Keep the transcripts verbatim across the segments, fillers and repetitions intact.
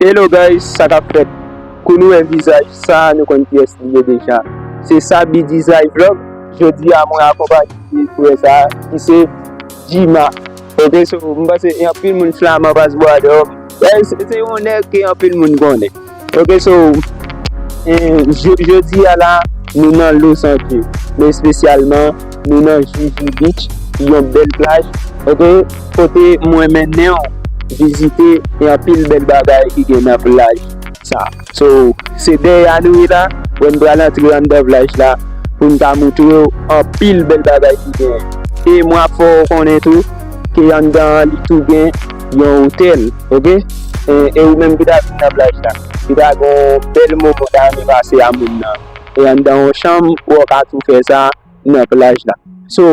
Hello guys, sa k ap fèt? Kou nou wè vizaj sa, nou konn kiyès li ye deja. Se Sabi Design Vlog. Jodi a mwen akonpanye frè sa ki se Jima. Ok, so m panse gen anpil moun Flaman Pas Bwadòm. Guys, se yon nèg ke anpil moun konnen. Ok, so eh, jo- jodi a la, nou nan Los Angeles, men espesyalman nou nan Juju Beach, yon bèl plaj. Ok, kote mwen mennen w vizite, gen anpil bèl bagay ki gen nan plaj sa. So, se dèyè a nou ye la, wè n pral antre anndan plaj la pou n ka montre w anpil bèl bagay ki gen. E mwen ap fè w konnen tou ke anndan an li tou gen yon otèl, ok? E, e ou menm ki ta vin nan plaj la, ki ta gen yon bèl moman ta renmen pase a moun nan. E anndan yon chanm, ou ka tou fè sa nan plaj la. So,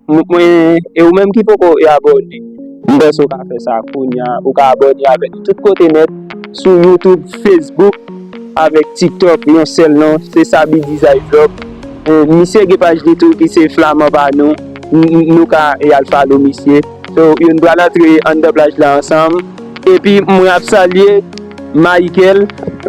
m- mwen, e ou menm ki poko abòne, m panse w ka fè sa kounye a, ou ka abòne avèk tout kote nèt, sou YouTube, Facebook, avèk TikTok, yon sèl non, se Sabi Design Vlog. E, misye gen paj li tou ki se Flaman pa nou, n- n- nou ka e al follow misye. So, youn pral antre anndan plaj la ansanm. Epi, mwen ap salye Michael,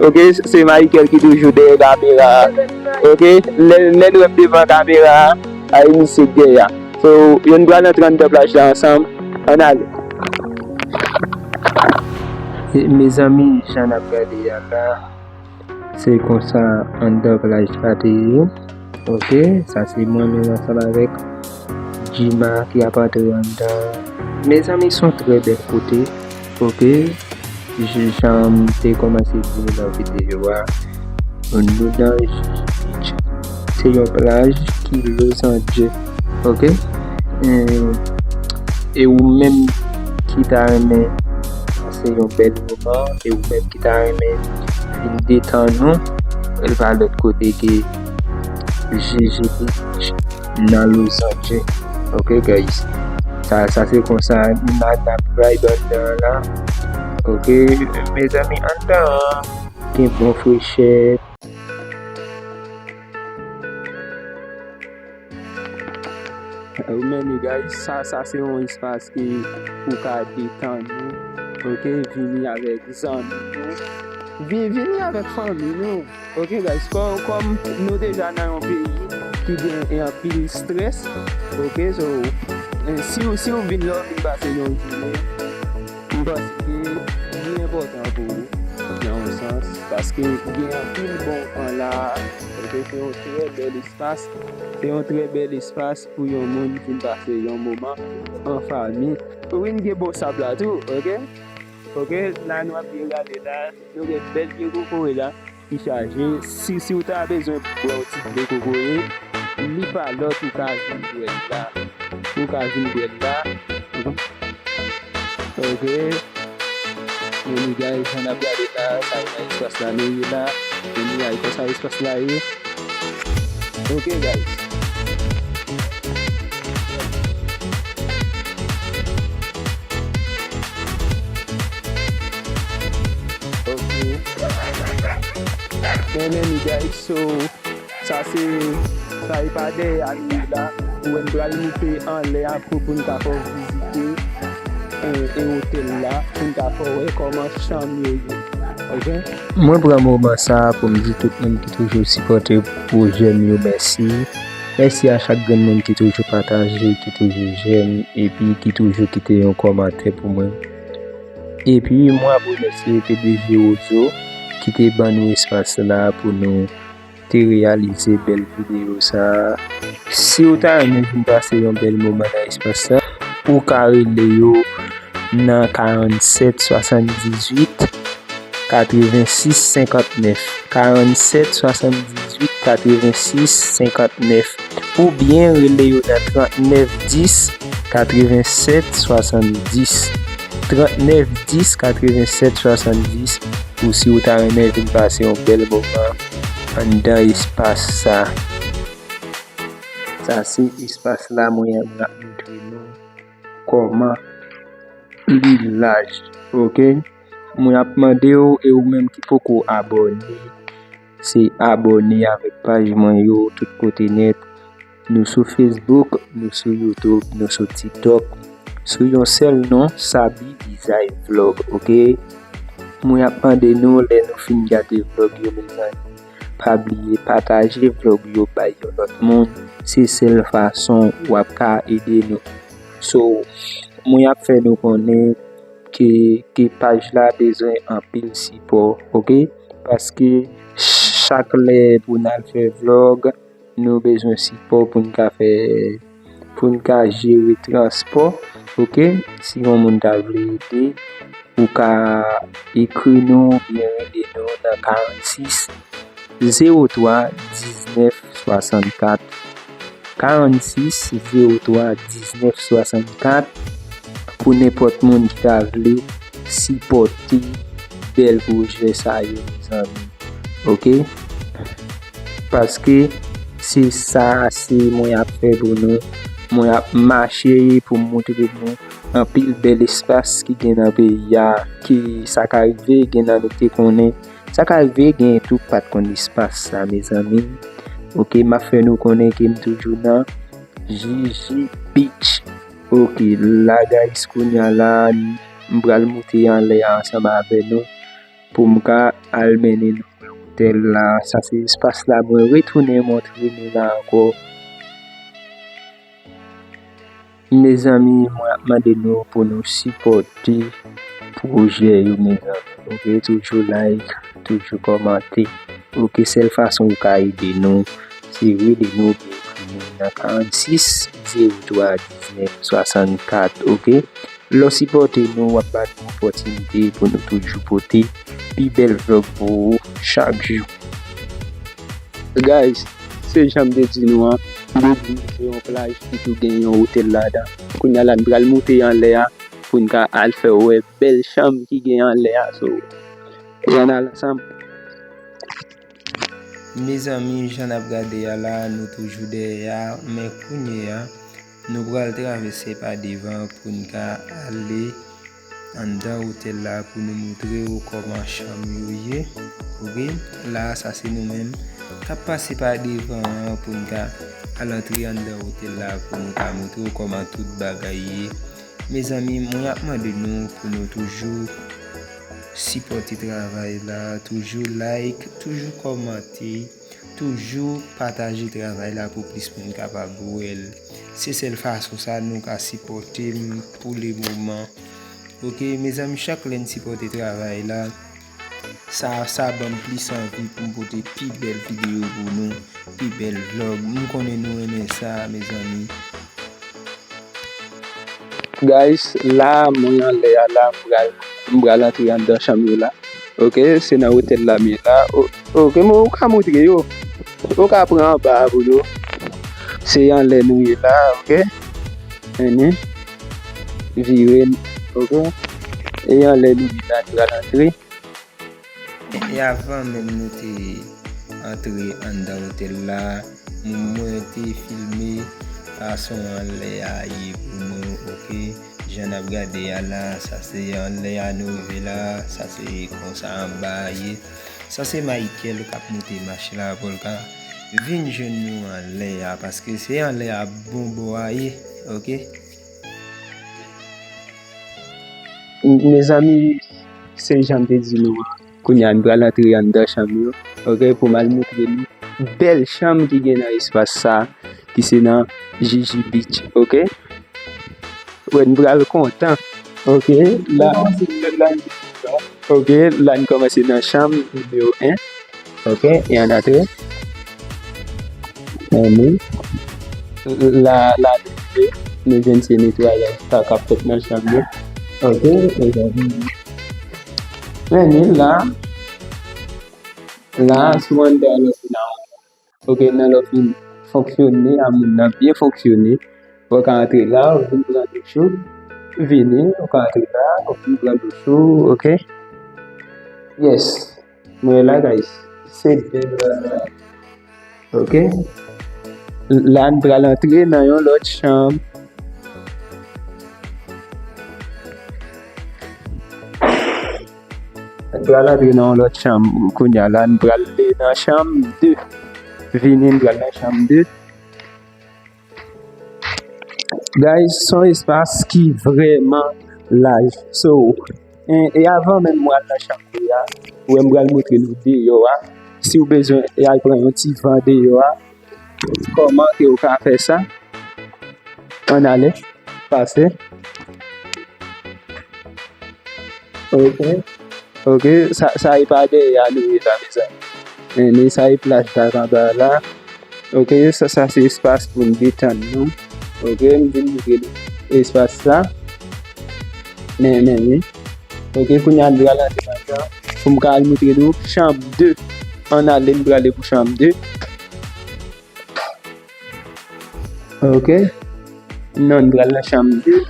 ok, se Michael ki toujou dèyè kamera a, ok, lè lè nou wè m devan kamera a, a e misye k dèyè a. So, youn pral antre anndan plaj la ansanm, ann ale. E, mezanmi, jan n ap gade a la, se konsa anndan plaj la te ye. Ok, sa se mwen menm ansanm avèk Jima ki ap antre anndan. Mezanmi, se yon trè bèl kote. Ok, j- jan m te kòmanse di nou nan videyo a, nou nan Juju Beach. Se yon plaj ki lozanje. Ok, e, e ou menm ki ta renmen pase yon bèl moman, e ou menm ki ta renmen vin detann ou, e l pa lòt kote ke Juju Beach nan Los Angeles. Ok, guys. Sa, sa se konsa, n a, n ap vibe anndan an la. Ok, mezanmi, anndan an gen bon frechè. Ou menm, guys, sa, sa se yon espas ke ou ka detann ou. Ok, vini avèk zanmi nou. Vi- vini avèk fanmi nou. Ok, guys, kò- kòm nou deja nan yon peyi ki gen anpil strès, ok, so, eh, si w- si w vin la, w vin pase yon jounen, m panse ke li enpòtan pou ou, nan yon sans, paske gen anpil bon an la, ok, se yon trè bèl espas, se yon trè bèl espas pou yon moun vin pase yon moman an fanmi. Wi, n gen bon sab la tou, ok? Ok, la nou ap byen gade la, nou gen bèl pye kokoye la ki chaje. Si, si w ta bezwen bwè yon ti dlo kokoye, li pa lòt, ou ka vin bwè l la. Ou ka vin bwè l la. Ok. Men li gade jan n ap gade la, sa nan espas la nou ye la. Men li gade konsa espas la ye. Ok, guys. Ok. Men, men, guys, so, sa se, sa e pa dèyè a nou ye la. Ou wè n pral moute anlè a pou, pou n ka fè w vizite, e, e otèl la, pou n ka fè w wè kòman chanm yo ye. Ok? Mwen pran moman sa a pou m di tout moun ki toujou sipòte pwojè m yo mèsi. Mèsi a chak grenn moun ki toujou pataje, ki toujou j'aime, epi ki toujou kite yon kòmantè pou mwen. Epi mwen ap remèsye P D G Rozo ki te ban nou espas la pou nou te reyalize bèl videyo sa a. Si w ta renmen vin pase yon bèl moman nan espas la, ou ka rele yo nan karannset swasanndizuit katrevensis senkantnèf, karannset swasanndizuit katrevensis senkantnèf, oubyen rele yo nan trannèf dis katrevensèt swasanndis, trannèf dis katrevensèt swasanndis, pou si w ta renmen vin pase yon bèl moman anndan espas sa. Sa se espas la mwen ap montre nou kòman li laj, ok? Mwen ap mande w, e ou menm ki poko abòne, se abòne avèk paj mwen yo tout kote nèt. Nou sou Facebook, nou sou YouTube, nou sou TikTok. Sou yon sèl non, Sabi Design Vlog, ok? Mwen ap mande nou, lè nou fin gade vlog yo, mezanmi, pa bliye pataje vlog yo bay yon lòt moun. Se sèl fason w ap ka ede nou. So, mwen ap fè nou konnen ke, ke paj la bezwen anpil sipò, oke? Paske chak lè pou n al fè vlog, nou bezwen sipò pou n ka fè, pou n ka jere transpò, oke? Si yon moun ta vle ede, ou ka ekri nou oubyen rele nou nan karannsis zewo twa diznèf swasannkat. Karannsis zewo twa diznèf swasannkat pou nenpòt moun ki ta vle sipòte bèl pwojè sa yo, mezanmi. Oke? Paske se sa, se mwen ap fè pou nou. Mwen ap mache pou m montre nou anpil bèl espas ki gen nan peyi a, ki sa ka rive gen nan nou te konnen. Sa ka rive gen tou pa t konn espas sa, mezanmi. Oke, m ap fè nou konnen ke m toujou nan Jiji Beach. Oke, la, guys, kounye a la, m pral moute anlè a ansanm avè nou pou m ka al mennen nou nan otèl la. Sa se espas la, mwen retounen montre nou la ankò. Mezanmi, mwen ap mande nou pou nou sipòte pwojè yo, mezanmi. Oke, toujou like, toujou kòmante. Oke, sèl fason ou ka ede nou, se rele nou oubyen ekri nou nan karannsis zewo twa diznèf swasannkat, oke? Lè w sipòte nou, w ap ba nou opòtinite pou nou toujou pote pi bèl vlog pou ou chak jou. Guys, se jan m te di nou an, m te di nou se yon plaj ki tou gen yon otèl ladan. Kounye a la, n pral moute anlè a pou n ka al fè wè bèl chanm ki gen anlè a. So, ann al ansanm. Mezanmi, jan n ap gade a la, nou toujou dèyè a, men kounye a, nou pral travèse pa devan pou n ka ale anndan otèl la pou nou montre w kòman chanm yo ye. Oke, la a, sa se nou menm k ap pase pa devan an pou n ka al antre anndan otèl la pou nou ka montre w kòman tout bagay ye. Mezanmi, mwen ap mande nou pou nou toujou sipòte travay la, toujou like, toujou kòmante, toujou pataje travay la pou plis moun kapab wè l. Se sèl fason sa nou ka sipòte m pou le moman. Oke, mezanmi, chak lè n sipòte travay la, sa, sa ban m plis anvi pou m pote pi bèl videyo pou nou, pi bèl vlog. M konnen nou renmen sa, mezanmi. Guys, la, mwen anlè a la, m pral, m pral antre anndan chanm yo la. Oke, se nan otèl la m ye la. O-, oke, men ou ka montre yo. Ou ka pran anba a pou yo. Se anlè nou ye la, oke? Vire n, oke? E anlè nou ye la, n pral antre. E avan menm nou te antre anndan otèl la, mwen te filme fason anlè a ye pou nou, oke? Jan n ap gade a la, sa se anlè a nou rive la, sa se konsa anba a ye. Sa se Michael k ap monte mach la pou l ka vin jwenn nou anlè a, paske se anlè a bon bò a ye, oke? Mezanmi, se jan m te di nou an. Kounye a, n pral antre anndan chanm yo, oke, pou m al montre nou bèl chanm ki gen nan espas sa, ki se nan Jiji Beach, oke? Wè, n pral kontan, oke? La, la, oke, la, n kòmanse nan chanm nimewo en, oke, e ann antre. Ann. La, la, nou jwenn se netwayaj sa k ap fèt nan chanm yo. Oke, mezanmi. Men la, la, sou anndan lòt la. Oke, nan lòt vin fonksyone, a moun nan byen fonksyone. Ou ka antre la, ou vin pran douch ou. Vini, ou ka antre la, ou vin pran douch ou, oke? Yes. Mwen la, guys. Se bèl la. Oke. La, n pral antre nan yon lòt chanm. N pral antre nan yon lòt chanm. Kounye a la, n pral ale nan chanm de. Vini, n pral nan chanm de. Guys, se yon espas ki vrèman laj. So, E, e avan menm mwen al nan chanm de a, ou wè m pral montre nou deyò a. Si w bezwen al pran yon ti van deyò a, kòman ke w ka fè sa? Ann ale, pase. Ok. Ok, sa, sa e pa dèyè a nou ye la, mezanmi. Men, men sa e plaj la anba la. Ok, sa, sa se espas pou n detann nou. Ok, m vin montre nou espas sa. Men, men, men. Ok, kounye a n pral antre ladan. Pou m ka al montre nou chanm de. Ann ale, n prale pou chanm de. Ok. Non, n pral nan chanm de.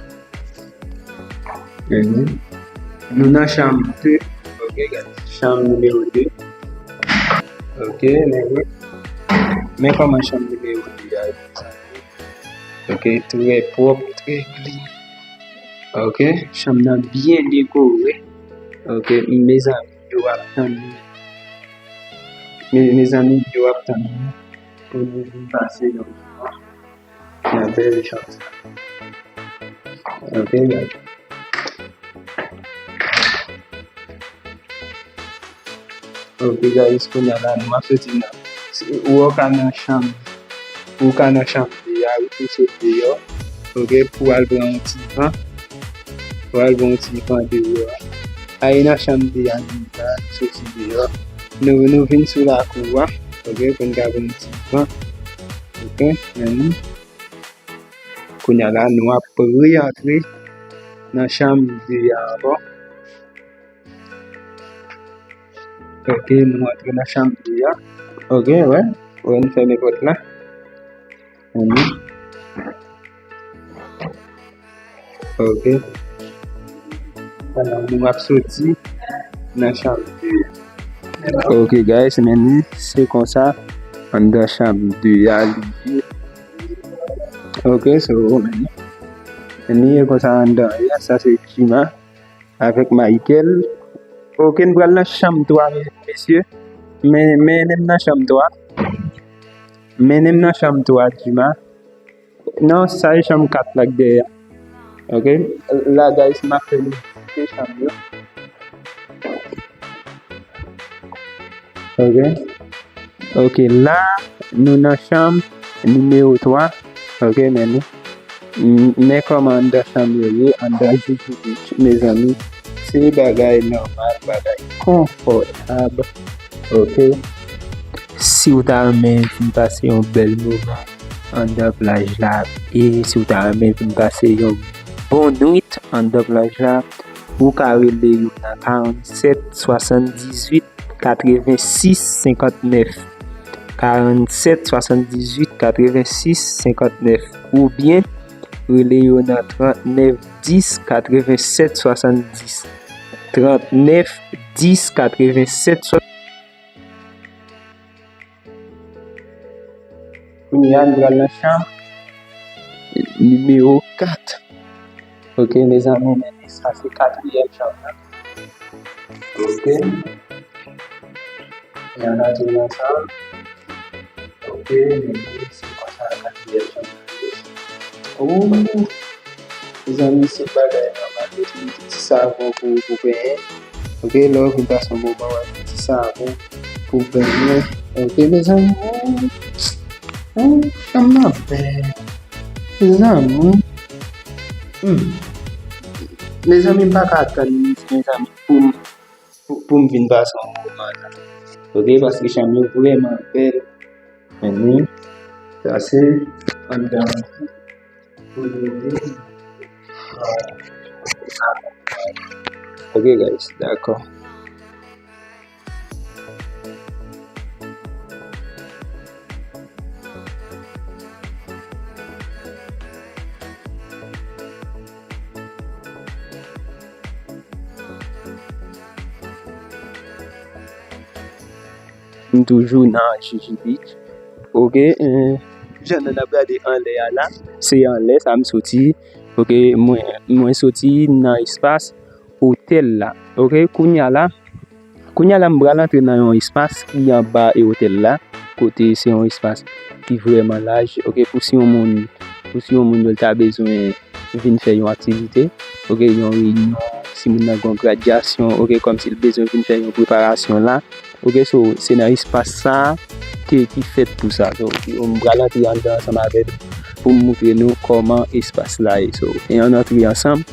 Mhm. Nou nan chanm de. Ok, gade. Chanm nimewo de. Ok, men wi. Men kòman chanm nimewo de a ye. Ok, trè pwòp, trè klin. Ok, chanm nan byen dekore. Ok, mezanmi, yo ap tann nou. Me, mezanmi, yo ap tann nou. Pou nou vin pase yon moman nan bèl chanm sa. Ok, guys. Ok, guys, kounye a la, nou ap soti nan, ou ka nan chanm, ou ka nan chanm de a, ou sot deyò, ok, pou al pran yon ti van, pou al pran yon ti van deyò a. Ay nan chanm de a, nou la, soti deyò. Nou, nou vin sou lakou a, ok, pou n ka pran yon ti van, ok, men nou. Kounye a la, nou ap re-antre nan chanm de a ankò. Ok, nou antre nan chanm de a. Ok, wè. Wè, nou fèmen pòt la. Mhm. Ok. Pandan nou ap soti nan chanm de a. Ok, guys, men ni se konsa anndan chanm de a li ye. Ok, so, men ni ye konsa anndan. Ya, sa se Jima avèk Michael. Ok, n pral nan chanm twa, mesye. Men, mennen m nan chanm twa. Mennen m nan chanm twa, Jima. Non, sa e chanm kat la k dèyè. Ok? La, guys, m ap fè nou vizite chanm yo. Ok? Ok, la, nou nan chanm nimewo twa. Ok, men nou. M, men kòman anndan chanm yo ye, anndan Jiji Beach, mezanmi. Se bagay nòmal, bagay konfòtab. Ok. Si w ta renmen vin pase yon bèl moman anndan plaj la, e si w ta renmen vin pase yon bon nwit anndan plaj la, ou ka rele yo nan karannsèt swasanndizuit katrevensis senkantnèf, karannsèt swasanndizuit katrevensis senkantnèf, oubyen rele yo nan trantnèf dis katrevensèt swasanndis, trantnèf dis katrevensèt swasanndis. Kounye a, nou pral nan chanm nimewo kat. Ok, mezanmi, men sa se katriyèm chanm nan. Ok. E ann antre nan sa. Ok, men se konsa katriyèm chanm nan ye. Oh, mezanmi, se bagay nòmal. Yo te mete ti savon pou, pou benyen. Ok, lè w vin pase yon moman, w ap met ti savon pou benyen. Ok, mezanmi. Oh, chanm nan bèl. Mezanmi. Hmm. Mezanmi, m pa ka tann, mezanmi, pou m, pou, pou m vin pase yon moman la. Ok, paske chanm yo vrèman bèl. Anyen. Sa se anndan. Ok, guys, dakò. M toujou nan Jiji Beach. Ok, eh, jan n ap gade anlè a la, se anlè sa m soti. Ok, mwen, mwen soti nan espas otèl la. Ok, kounye a la, kounye a la, m pral antre nan yon espas ki anba e otèl la, kote se yon espas ki vrèman laj. Ok, pou si yon moun, pou si yon moun yo ta bezwen vin fè yon aktivite, ok, yon reyinyon, timoun nan gen yon gradyasyon, oke, kòmsi l bezwen vin fè yon preparasyon la. Oke, so, se nan espas sa a ke, ki fèt pou sa. So, m pral antre anndan ansanm avè l pou m moutre nou kòman espas la ye. So, e ann antre ansanm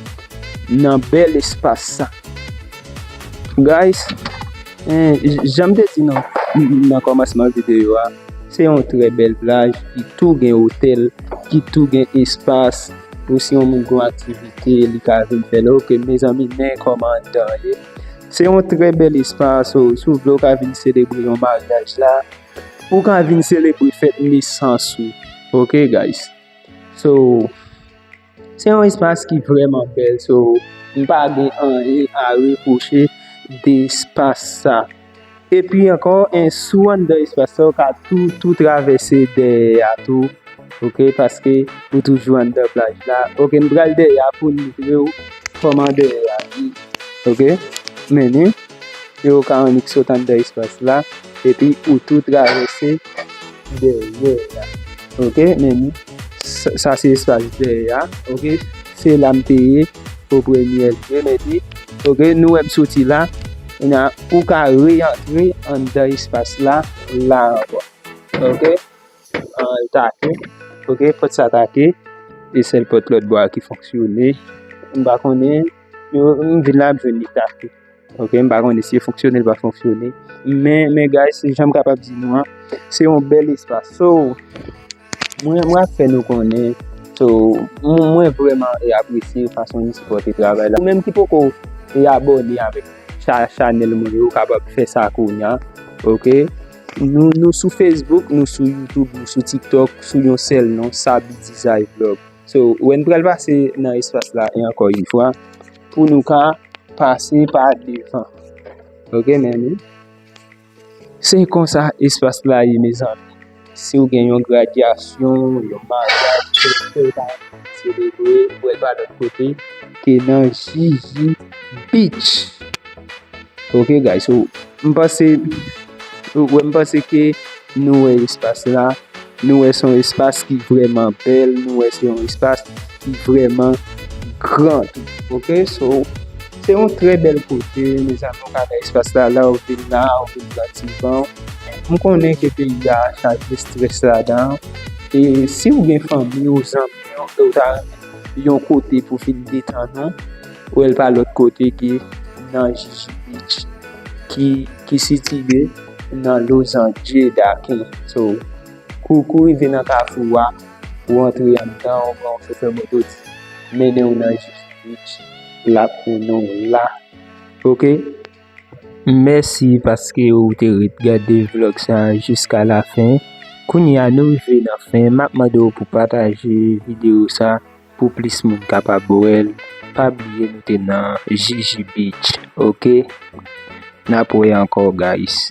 nan bèl espas sa. Guys, eh, j-, jan m te di nan, nan kòmansman videyo a, se yon trè bèl plaj ki tou gen otèl, ki tou gen espas pou si yon moun gen yon aktivite, li ka vin fè l. Oke, mezanmi, men kòman anndan an ye. Se yon trè bèl espas, so, si w vle w ka vin selebre yon maryaj la, ou ka vin selebre fèt nesans ou. Oke, guys. So, se yon espas ki vrèman bèl, so, m pa gen anyen a repwoche de espas sa. Epi ankò, en, si w anndan espas sa, ou ka tou, tou travèse dèyè a tou, oke, paske ou toujou anndan plaj la. Oke, m pral dèyè a pou n moutre w kòman dèyè a ye. Oke, men ni, e ou ka annik sot anndan espas la, epi ou tou travèse dèyè a. Oke, men ni, sa, sa se espas dèyè a. Oke, se la m te ye o premyè lye, men ni, oke, nou wè m soti la, kounye a, ou ka reyantre anndan espas la, la ankò. Oke, an, l take, oke, pòt sa take, e sèl pòt lòt bò a ki fonksyone. M pa konnen, yo, m vin la, m jwenn li take. Oke, m pa konnen si l fonksyone, l pa fonksyone. Men, men, guys, jan m kapab di nou an, se yon bèl espas. So, mwen, mwen ap fè nou konnen. So, mwen, mwen vrèman e apresye fason nou sipòte travay la. Ou menm ki poko e abòne avèk cha-, chanèl mwen yo, ou kapab fè sa kounye a. Oke? Nou, nou sou Facebook, nou sou YouTube, nou sou TikTok, sou yon sèl non, Sabi Design Vlog. So, wè n pral pase nan espas la e ankò yon fwa pou nou ka pase pa devan. Oke, men ni. Se konsa espas la ye, mezanmi. Si w gen yon gradyasyon, yon maryaj, kèk fèt a selebre, ou wè l pa lòt kote ke nan Jiji Beach. Oke, guys, so, m panse, wè, m panse ke nou wè espas la, nou wè se yon espas ki vrèman bèl, nou wè se yon espas ki vrèman gran tou. Oke, so, se yon trè bèl kote, mezanmi, ou ka nan espas la, la, ou vin la, ou vin pran ti van. M konnen ke peyi a chaje estrès ladan. E si w gen fanmi w, zanmi w, e w ta renmen yon kote pou vin detann ou, wè l pa lòt kote ke nan Jiji Beach, ki, ki sitiye nan Lozanje Daken. So, kou, kou rive nan kafou a, ou antre anndan, ou pran yon chofè moto, li mennen w nan Jiji Beach, l ap mennen w la. Oke? Mèsi paske ou te ret gade vlòg sa jiska lafen. Kounye a nou rive nan fen, m ap mande w pou pataje videyo sa pou plis moun kapab wè l. Pa bliye nou te nan Jiji Beach, oke? N ap wè ankò, guys.